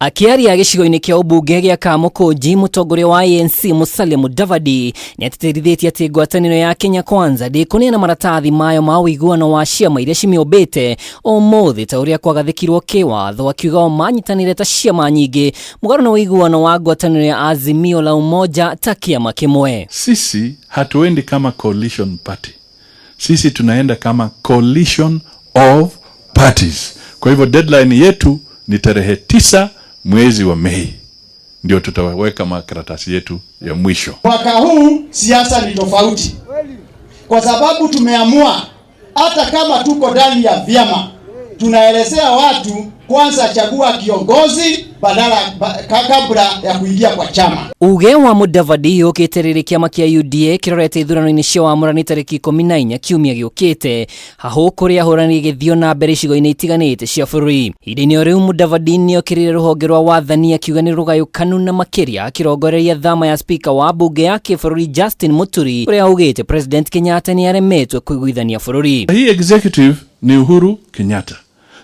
Akĩaria gĩcigo-inĩ kĩa ũmbunge gĩa Kamũkũnji, mũtongoria wa ANC Musalia Mudavadi nĩ atĩtĩrithĩtie atĩ ngwatanĩro ya Kenya Kwanza ndĩkũneana maratathi mayo ma ũiguano wa ciama iria cimĩũmbĩte ũmũthĩ ta ũrĩa kwagathĩkirwo kĩwatho, akiuga o manyitanĩre ta ciama nyingĩ mũgarũ na ũiguano wa ngwatanĩro ya Azimio la Umoja ta kĩama kĩmwe. Sisi hatuendi kama coalition party, sisi tunaenda kama coalition of parties. Kwa hivyo deadline yetu ni tarehe 9 mwezi wa Mei, ndio tutaweka makaratasi yetu ya mwisho. Mwaka huu siasa ni tofauti, kwa sababu tumeamua hata kama tuko ndani ya vyama, tunaelezea watu kwanza, chagua kiongozi badala kabla ya kuingia kwa chama. Uge wa Mudavadi yũkĩte rĩrĩ kĩama kĩa UDA kĩrorete ithurano-inĩ cia wamũrani tarĩki 14 kiumia gĩũkĩte, hahũ kũrĩa ahũrani gĩthio na mbere icigo-inĩ itiganĩte cia bũrũri. Ihinda-inĩ o rĩu, Mudavadi nĩokĩrĩire rũhonge rwa wathani akiuga nĩ rũgayũkanu na makĩria akĩrongoreria thama ya spika wa mbunge ya kĩbũrũri Justin Muturi, ũrĩa augĩte President Kenyatta nĩ aremetwo kũiguithania bũrũri. Hii executive ni Uhuru Kenyatta,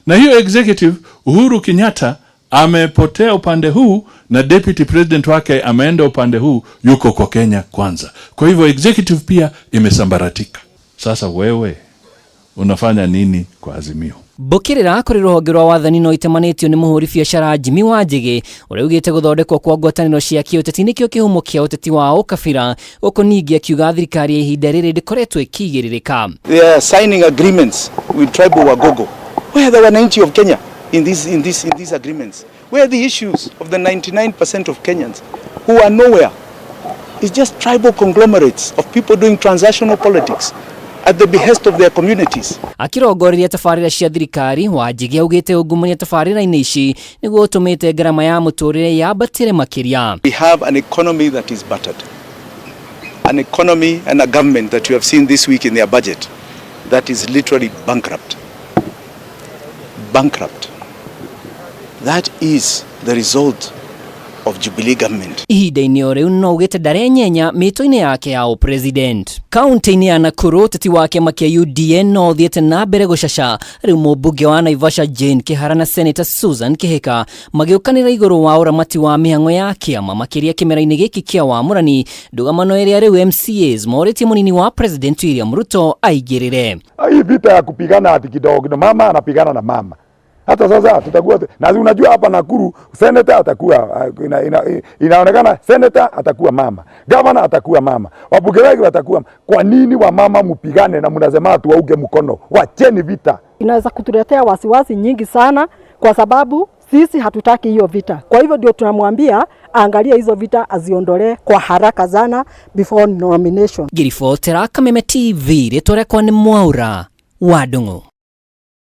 na hiyo executive Uhuru Kenyatta amepotea upande huu na deputy president wake ameenda upande huu, yuko kwa Kenya Kwanza. Kwa hivyo executive pia imesambaratika. Sasa wewe unafanya nini kwa Azimio? Mbũkĩrĩra kũrĩ rũhonge rwa wathani no itemanĩtio nĩ mũhũri biacara Jimmy Wanjigi, ũrĩa ugĩte gũthondekwo kwa ngwatanĩro cia kĩũteti nĩkĩo kĩhumo kĩa ũteti wa ũkabira, gũkũ ningĩ akiuga thirikari ya ihinda rĩrĩ ndĩkoretwo ĩkĩigĩrĩrĩka. They are signing agreements with tribal Wagogo. Where are the 190 of Kenya in these agreements? Where are the issues of the 99% of Kenyans who are nowhere? It's just tribal conglomerates of people doing transactional politics at the behest of their communities. Akirongoreria tabarĩra cia thirikari, Wanjigi augĩte ungumania tabarĩra-inĩ ici nĩguo ũtũmĩte ngarama ya mũtũrĩre yambatĩre makĩria. We have an economy that is battered. An economy and a government that you have seen this week in their budget that is literally bankrupt. Bankrupt. That is the result of Jubilee government. Ihinda-inĩ o rĩu no ugĩte ndarenyenya mĩtũ-inĩ yake ya ũpresident. Kaunti-inĩ ya Nakuru, ũteti wa kĩama kĩa UDA no ũthiĩte na mbere gũcaca, rĩu mũmbunge wa Naivasha Jane Kihara na Senator Susan Kihika magĩũkanĩra igũrũ wa ũramati wa mĩhang'o ya kĩama, makĩria kĩmera-inĩ gĩkĩ kĩa wamũrani, ndũgamano ĩrĩa rĩu MCAs morĩtie mũnini wa President William Ruto aingĩrĩre. Hii vita ya kupigana ati kidogo kidogo, mama anapigana na mama. Hata sasa tutakuwa na unajua hapa Nakuru senator atakuwa inaonekana senator atakuwa mama, governor atakuwa mama, wabunge wengi watakuwa. Kwa nini wamama mpigane na mnasema tuwaunge mkono? Wacheni vita. Inaweza kutuletea wasiwasi nyingi sana, kwa sababu sisi hatutaki hiyo vita. Kwa hivyo ndio tunamwambia aangalie hizo vita, aziondolee kwa haraka sana before nomination. Ngĩribotera Kameme TV, rĩtwa rĩakwa nĩ Mwaura wa Ndung'u.